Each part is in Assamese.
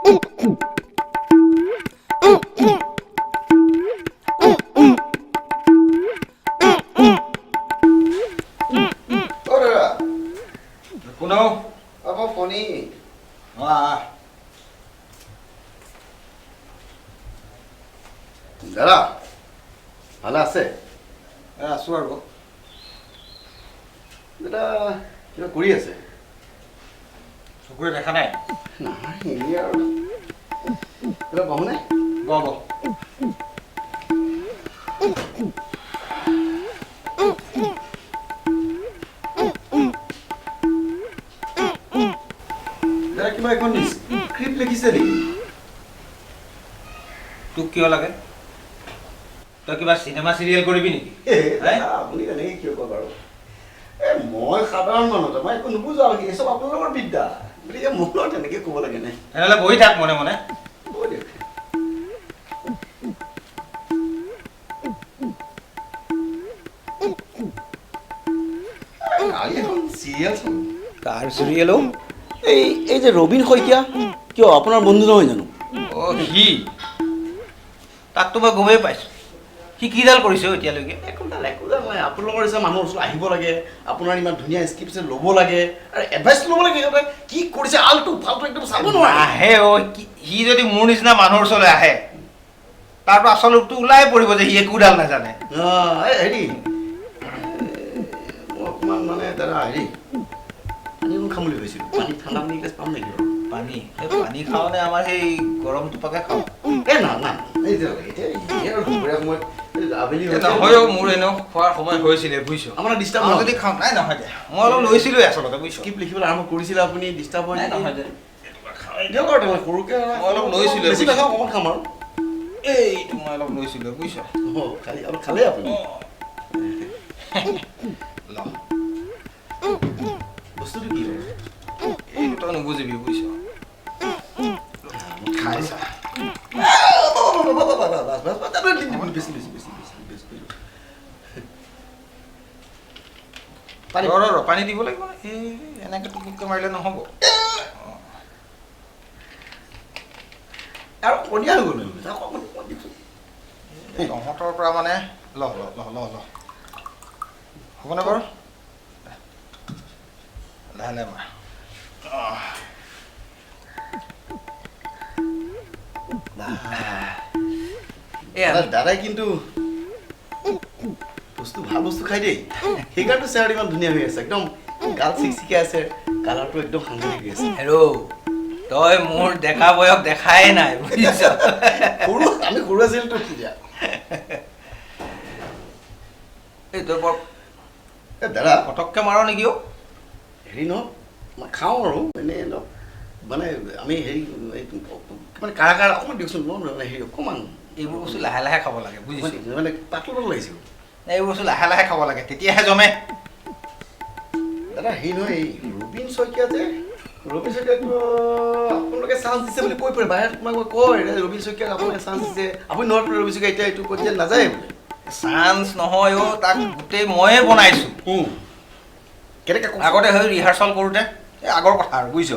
অ দাদা। কোন অ? আকৌ ফণী। আহ। দাদা, ভালে আছে? এ, আছো আৰু। দাদা, কিবা কৰি আছে? চকুৰে দেখা নাই? নাই, এনেই আৰু। দাদা, বহোনে? বহ বহ। দাদা, কিবা এখন স্ক্ৰিপ্ট লিখিছে নেকি? তোক কিয় লাগে? তই কিবা চিনেমা চিৰিয়েল কৰিবি নেকি? এ দাদা, আপুনি তেনেকৈ কিয় কয় বাৰু? এ মই সাধাৰণ মানুহ, মই একো নুবুজো আৰু, এই চব আপোনালোকৰ বিদ্যা। গতিকে মোৰ লগত তেনেকৈ ক'ব লাগেনে? তেনেহ'লে বহি থাক মনে মনে। হ'ব দিয়ক। কালি এখন চিৰিয়েল চালোঁ। কাৰ চিৰিয়েল অ'? এই যে ৰবীন শইকীয়া, কিয়, আপোনাৰ বন্ধু নহয় জানো? অ' সি, তাকতো মই গমেই পাইছোঁ। সি কিডাল কৰিছে অ' এতিয়ালৈকে? একোডাল একোডাল নাই। আপোনালোকৰ নিচিনা মানুহৰ ওচৰত আহিব লাগে, আপোনাৰ ইমান ধুনীয়া স্ক্ৰিপ্ট ল'ব লাগে আৰু এডভাইচ ল'ব লাগে। সিহঁতে কি কৰিছে আলটু ফাল্টু একদম চাব নোৱাৰে। আহে অ' সি যদি মোৰ নিচিনা মানুহৰ ওচৰলৈ আহে, তাৰতো আচল ৰূপটো ওলাই পৰিব যে সি একোডাল নাজানে। অঁ, এই হেৰি, মই অকণমান মানে দাদা হেৰি পানী অকণ খাম বুলি ভাবিছিলোঁ। পানী, ঠাণ্ডা পানী এগিলাচ পাম নেকি বাৰু? পানী? সেই পানী খাওঁ নে আমাৰ সেই গৰম টোপাকে খাওঁ? এ না না, এই যে এতিয়া এতিয়া আৰু দুপৰীয়া সময়ত, এই আবেলি এ হৈছে। নহয় অ', মোৰ এনেও খোৱাৰ সময় হৈছিলে, বুজিছ? আপোনাৰ ডিষ্টাৰ্ব আৰু নহয়? যদি খাওঁ, নাই নহয় দে, মই অলপ লৈছিলোঁৱে আচলতে, বুজিছ? স্ক্ৰিপ্ট লিখিবলৈ আৰম্ভ কৰিছিলে আপুনি, ডিষ্টাৰ্ব হয় নাই। নেকি? নহয় দে। দিয়ক আৰু তেনেহ'লে সৰুকৈ। মই অলপ লৈছিলোৱে, বেছি বুজিছ? নাখাওঁ, অকণমান খাম আৰু। এইটো মই অলপ লৈছিলোৱে, বুজিছ? অঁ, খালি অলপ খালেই আপুনি। ল। বস্তুটো কি বাৰু? এইটো তই নুবুজিবি, বুজিছ? খাই চা। বেছি বেছি বেছি বেছি বেছি পানী। ৰ ৰ ৰ, পানী দিব লাগিব। এই এনেকৈ টুকুককৈ মাৰিলে নহ'ব। আৰু পনীয়া হৈ গ'ল। অকণমান অকণমান দিয়কচোন। তহঁতৰ পৰা মানে, ল ল ল ল ল, হ'বনে বাৰু? লাহে লাহে মাৰ। এই দাদাই কিন্তু বস্তু ভাল বস্তু খাই দেই। সেইকাৰণেতো চেহেৰাটো ইমান ধুনীয়া হৈ আছে, একদম গাল চিকচিকাই আছে, কালাৰটো একদম সাংঘাতিক হৈ আছে। হেৰৌ, তই মোৰ ডেকা বয়স দেখাই নাই, বুজিছ? সৰু, আমি সৰু আছিলোতো তেতিয়া। এই তই বৰ এই দাদা। পটককৈ মাৰ নেকি অ'? হেৰি নহয়, মই খাওঁ আৰু এনেই অলপ মানে আমি হেৰি মানে কাৰা কাৰা অকণমান দিয়কচোন। মই মানে হেৰি অকণমান। এইবোৰ বস্তু লাহে লাহে খাব লাগে, বুজিছ? মানে পাতল পাতল লাগিছিল। এইবোৰ বস্তু লাহে লাহে খাব লাগে, তেতিয়াহে জমে। দাদা, হেৰি নহয়, এই ৰবীন শইকীয়া যে, ৰবীন শইকীয়াক আপোনালোকে চান্স দিছে বুলি কৈ ফুৰে বাহিৰত। তোমাক মই কয়, ৰবীন শইকীয়াক আপোনালোকে চান্স দিছে, আপুনি নহ'লে ৰবীন শইকীয়া এতিয়া এইটো পৰ্যায়ত নাযায় বোলে। চান্স নহয় অ', তাক গোটেই ময়ে বনাইছোঁ। কেনেকৈ কওকচোন? আগতে সেই ৰিহাৰ্চল কৰোঁতে, এই আগৰ কথা আৰু, বুজিছ?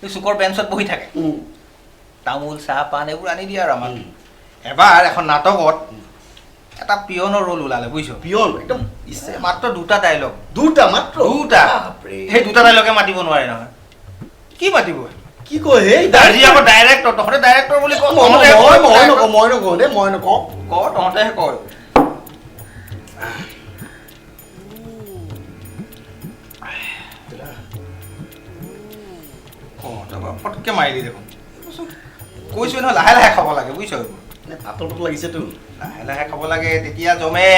এই চুকৰ বেঞ্চত বহি থাকে, তামোল চাহ পাণ এইবোৰ আনি দিয়ে আৰু আমাক। এবাৰ এখন নাটকত এটা পিয়নৰ ৰোল ওলালে, বুজিছ? পিয়ন একদম ইচ্ছা। মাত্ৰ দুটা ডাইলগ। দুটা মাত্ৰ? দুটা। বাপৰে। সেই দুটা ডাইলগে মাতিব নোৱাৰে নহয়। কি মাতিব? কি কয় সেই? আজি আকৌ ডাইৰেক্টৰ, তহঁতে ডাইৰেক্টৰ বুলি ক। মই নকওঁ, মই নকওঁ দেই, মই নকওঁ। ক, তহঁতেহে কয়। অঁ, তাৰপৰা ফটকৈ মাৰিলি দেখোন। কৈছোঁ নহয়, লাহে লাহে খাব লাগে, বুজিছ? এইবোৰ মানে পাতল পাতল লাগিছেতো। লাহে লাহে খাব লাগে, তেতিয়া জমে।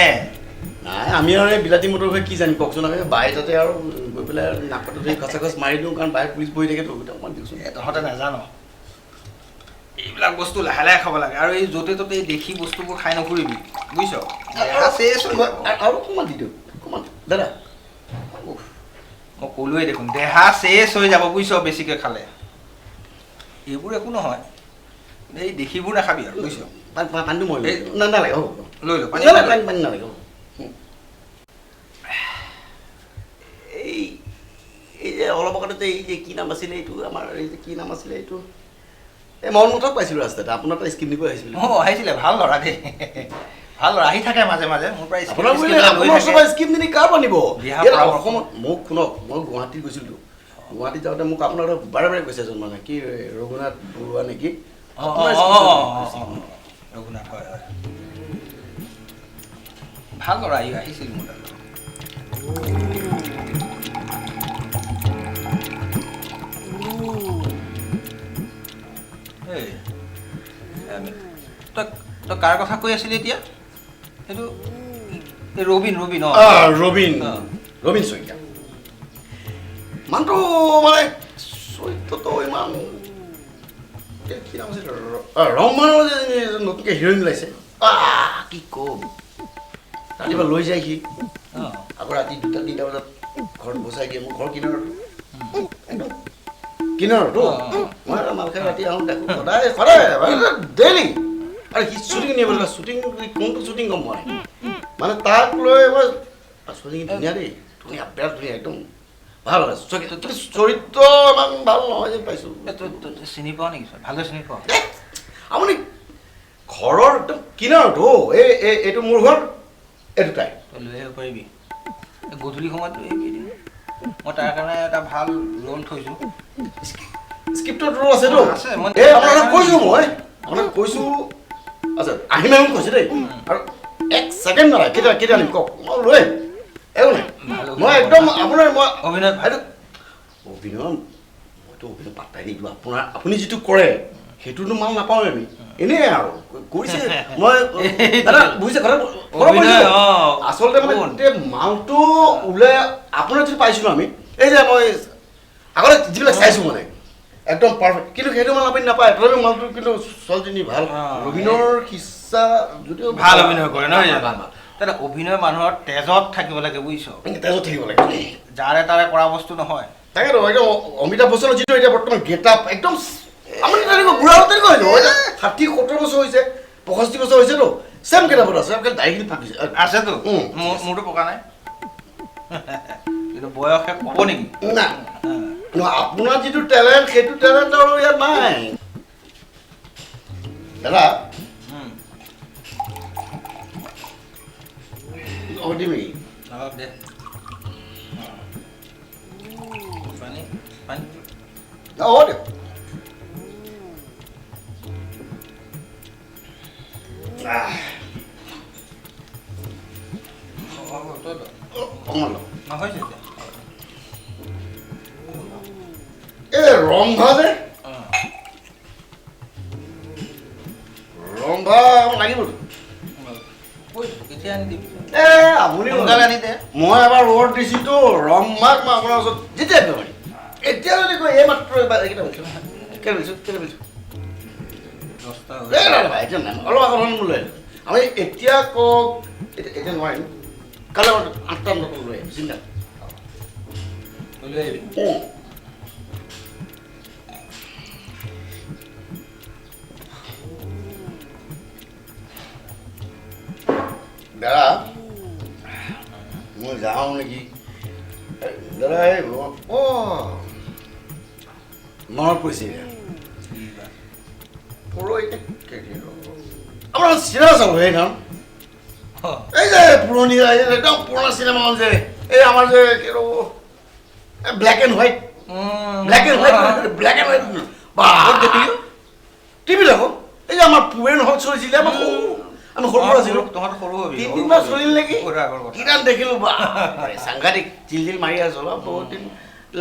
নাই, আমি আৰু এই বিলাতী মটৰ হৈ কি জানিম কওকচোন? আমি বাহিৰতে আৰু গৈ পেলাই নাকটো ধৰি খচা খচ মাৰি দিওঁ, কাৰণ বাহিৰত পুলিচ বহি থাকেতো। অকণমান দিয়কচোন। এই তহঁতে নাজান, এইবিলাক বস্তু লাহে লাহে খাব লাগে আৰু এই য'তে ত'তে এই দেশী বস্তুবোৰ খাই নুফুৰিবি, বুজিছ? আৰু অকণমান দি দিয়ক, অকণমান দাদা। মই ক'লোৱেই দেখোন, দেহা চেচ হৈ যাব, বুজিছ, বেছিকৈ খালে। এইবোৰ একো নহয়, এই দেশীবোৰ নাখাবি আৰু, বুজিছ? পানীটো মই নালাগে, হ'ব। লৈ ল পানী। পানী পানী নালাগে, হ'ব। এই এই যে অলপ আগতে এই যে কি নাম আছিলে এইটো আমাৰ, এই যে কি নাম আছিলে এইটো, এই মনমুঠক পাইছিলোঁ ৰাস্তাতে, আপোনাৰ তাত স্ক্ৰিপ্ট নিব আহিছিলোঁ। অঁ, আহিছিলে, ভাল ল'ৰা দেই, ভাল ল'ৰা, আহি থাকে মাজে মাজে মোৰ পৰা। আপোনাৰ স্ক্ৰিপ্ট নিনি কাৰ আনিব অসমত? মোক শুনক, মই গুৱাহাটীত গৈছিলোঁ, গুৱাহাটীত যাওঁতে মোক আপোনাৰ বাৰে বাৰে কৈছে এজন, মানে কি ৰঘুনাথ বৰুৱা নেকি? ৰঘুনাথ, হয় হয়, ভাল ল'ৰা, আহিছিল মোৰ তাত। তই তই কাৰ কথা কৈ আছিলি এতিয়া? সেইটো ৰবীন, ৰবীন, অঁ ৰবীন, ৰবীন শইকীয়া। মানুহটো মানে চৰিত্ৰটো ইমান, কি নাম আছিল, ৰহমানৰ যে নতুনকৈ হিৰইন ওলাইছে, কি কম, ৰাতিপুৱা লৈ যায় সি, আকৌ ৰাতি 2টা 3টা বজাত ঘৰত বচাই দিয়ে। মোৰ ঘৰ কিনাৰতো, একদম কিনাৰতো, মই মাল খাই ৰাতি আহোঁ, দেখোঁ সদায় সদায় ডেইলি। আৰু সি শ্বুটিং নিব লাগে, শ্বুটিং কোনটো শ্বুটিং গম পোৱা নাই, মানে তাক লৈ মই শ্বুটিং। ধুনীয়া দেই, ধুনীয়া, বিৰাট ধুনীয়া, একদম ভাল। চৰিত্ৰ ইমান ভাল নহয় যেন পাইছোঁ। চিনি পাওঁ নেকি? ভালদৰে চিনি পাওঁ। আপুনি ঘৰৰ একদম কিনাৰতো, এই এইটো মোৰ ঘৰ, এইটো তাই। তই লৈ আহিব পাৰিবি গধূলি সময়ত? লৈ আহিবি এদিন, মই তাৰ কাৰণে এটা ভাল ৰোল থৈছোঁ। স্ক্ৰিপ্টত ৰোল আছেতো? এই আপোনাক কৈছোঁ, মই আপোনাক কৈছোঁ, আচ্ছা আহিম আহিম কৈছোঁ দেই, আৰু এক ছেকেণ্ড নালাগে। কেতিয়া কেতিয়া আনিম কওক, মই লৈ আহিম, একো নাই। মই একদম আপোনাৰ মই অভিনয়, এইটো অভিনয়, মইতো অভিনয় পাত্তাই নিদিওঁ। আপোনাৰ আপুনি যিটো কৰে সেইটোতো মাল নাপাওঁৱে আমি, এনেই আৰু কৰিছে। মই দাদা বুজিছে কথা, আচলতে মানে গোটেই মালটো ওলাই আপোনাৰ যিটো পাইছিলোঁ আমি, এই যে মই আগতে যিবিলাক চাইছোঁ মানে একদম পাৰফেক্ট, কিন্তু সেইটো মাল আপুনি নাপায়। তথাপিও মালটো কিন্তু ছোৱালীজনী ভাল, ৰবীনৰ সিচ্ছা যদিও ভাল অভিনয় কৰে নহয় জানো? ভাল ভাল। দাদা, অভিনয় মানুহৰ তেজত থাকিব লাগে, বুজিছ? তেজত থাকিব লাগে, যাৰে তাৰে কৰা বস্তু নহয়। তাকেতো, একদম অমিতাভ বচ্চনৰ যিটো এতিয়া বৰ্তমান গেট আপ, একদম আপুনি তেনেকুৱা বুঢ়া হওঁতে তেনেকুৱা হৈছে, 60-70 বছৰ হৈছে, 65 বছৰ হৈছেতো, চেম গেট আপত আছে, দাড়িখিনি পকিছে আছেতো, মোৰতো পকা নাই। কিন্তু বয়সে ক'ব নেকি? না, আপোনাৰ যিটো টেলেণ্ট, সেইটো টেলেণ্ট আৰু ইয়াত নাই দাদা। অঁ, দিম নেকি? অলপ দে, পানী পানী। অঁ, দিয়ক। এই ৰম্ভা যে, ৰম্ভা লাগিবতো। আপুনি মই এবাৰ ৰ'দ দিছোঁতো ৰম্ভাক, মই আপোনাৰ ওচৰত যেতিয়া আহিব পাৰিম। এতিয়া যদি কয় এই মাত্ৰ কেইটা কেইটা কেইটা এতিয়া নাই, অলপ আগত লৈ আহিলোঁ আমি। এতিয়া কওক, এতিয়া নোৱাৰিম, কাইলৈ 8টা বজাত লৈ আহিম, চিন্তা। দাদা মই যাওঁ নেকি দাদা? এই অঁ, মনত পৰিছে, পৰহি আপোনাৰ চিনেমা চালোঁ সেইখন, এই যে পুৰণি একদম পুৰণা চিনেমা হ'ল যে, এই আমাৰ যে black and white, black and white, black and white বা টিভিত আকৌ, এই যে আমাৰ পুৱেন হল চলিছিলে, আমাৰ সৰু, আমি সৰু সৰু আছিলোঁ, তহঁত সৰু হবি, 3 দিনমান চলিল নেকি, কিমান দেখিলোঁ বা সাংঘাতিক জিল জিল মাৰি আছোঁ অলপ বহুত দিন,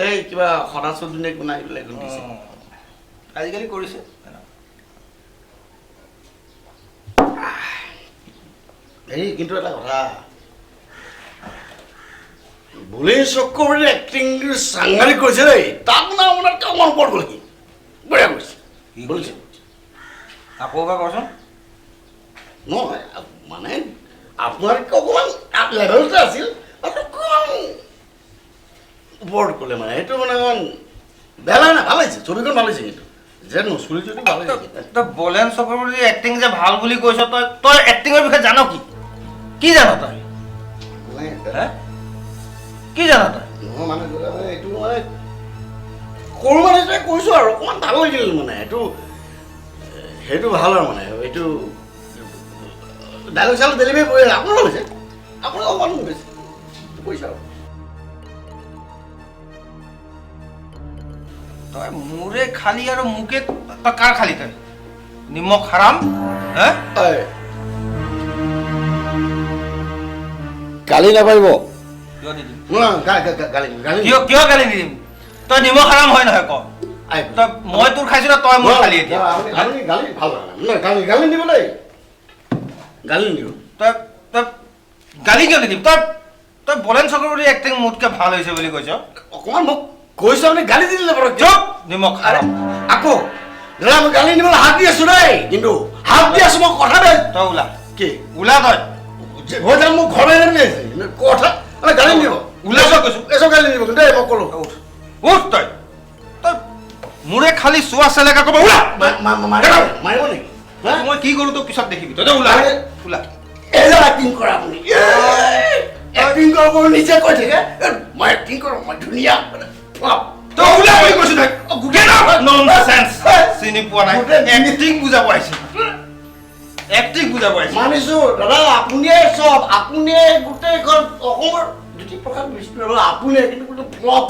এই কিবা সদা চৌধুৰী বনাই পেলাই এখন দিছে। আজিকালি কৰিছে। হেৰি, কিন্তু এটা কথা, বলেন চক্ৰৱৰ্তীৰ এক্টিং সাংঘাতিক কৰিছে দেই, তাক মানে আপোনাতকৈ অকণমান ওপৰত গ'ল সি, বঢ়িয়া কৰিছে। বলিছে আকৌ এবাৰ কচোন। নহয় মানে আপোনাতকৈ অকণমান লেভেলতে আছিল, অকণমান ওপৰত গ'লে মানে সেইটো মানে অকণমান বেয়া লগা নাই, ভাল লাগিছে ছবিখন, ভাল লাগিছে, কিন্তু যে নচলি যদি ভাল লাগিছে। তই বলেন চক্ৰৱৰ্তীৰ এক্টিং যে ভাল বুলি কৈছ, তই তই এক্টিঙৰ বিষয়ে জান কি? কি জান তই? কি জান তই? নহয় মানে এইটো মানে সৰু মানে কৈছোঁ আৰু অকণমান ভাল লাগিল, মানে এইটো সেইটো ভাল আৰু মানে এইটো ডাইলগ চাইলগ ডেলিভাৰী কৰি আপোনালোক হৈছে, আপোনালোক অকণমান বেছি কৈছে আৰু। তই মোৰে খালি আৰু মোকে তই কাৰ খালি? তই নিমখ হাৰাম হে? গালি নাপাৰিব। কিয় নিদিম? গালি গালি কিয় কিয় গালি নিদিম? তই নিমখ হাৰাম হয় নহয় ক? তই মই তোৰ খাইছো না তই মোৰ খালি? এতিয়া গালি গালি ভাল গালি গালি নিদিব দেই, গালি নিদিব। তই তই গালি কিয় নিদিম? তই তই বলেন চক্ৰৱৰ্তীৰ এক্টিং মোতকৈ ভাল হৈছে বুলি কৈছ। অকণমান মোক কৈছ, আপুনি গালি দি দিলে বাৰু। চুপ, নিমখ হাৰাম। আকৌ দাদা, মই গালি নিবলৈ হাত দি আছো দেই, কিন্তু হাত দি আছো মই কথা দে। তই ওলা। কি ওলা তই? হৈ যাম, মোক ঘৰলৈ বুলি আহিছে কথা। গালি নিদিব। ওলা তই কৈছো। এচব গালি নিদিব কিন্তু দেই, মই ক'লো। উঠ উঠ তই, তই মোৰে খালি চোৱা চেলেকা ক'ব। ওলা। মাৰিব নেকি? মই কি কৰোঁ তোক পিছত দেখিবি। তই ওলা ওলা। এজন এক্টিং কৰা, আপুনি এক্টিং কৰিব নিজে কৈ থাকে, মই এক্টিং কৰোঁ, মই ধুনীয়া। তই ওলা বুলি কৈছো। তই ননচেন্স, চিনি পোৱা নাই, এক্টিং বুজাব আহিছে, এক্টিং বুজাব আহিছে। মানিছো দাদা, আপুনিয়ে চব, আপুনিয়ে গোটেইখন অসমৰ জ্যোতিপ্ৰসাদ বিষ্ণু, আপুনিয়ে কিন্তু ফ্লপ।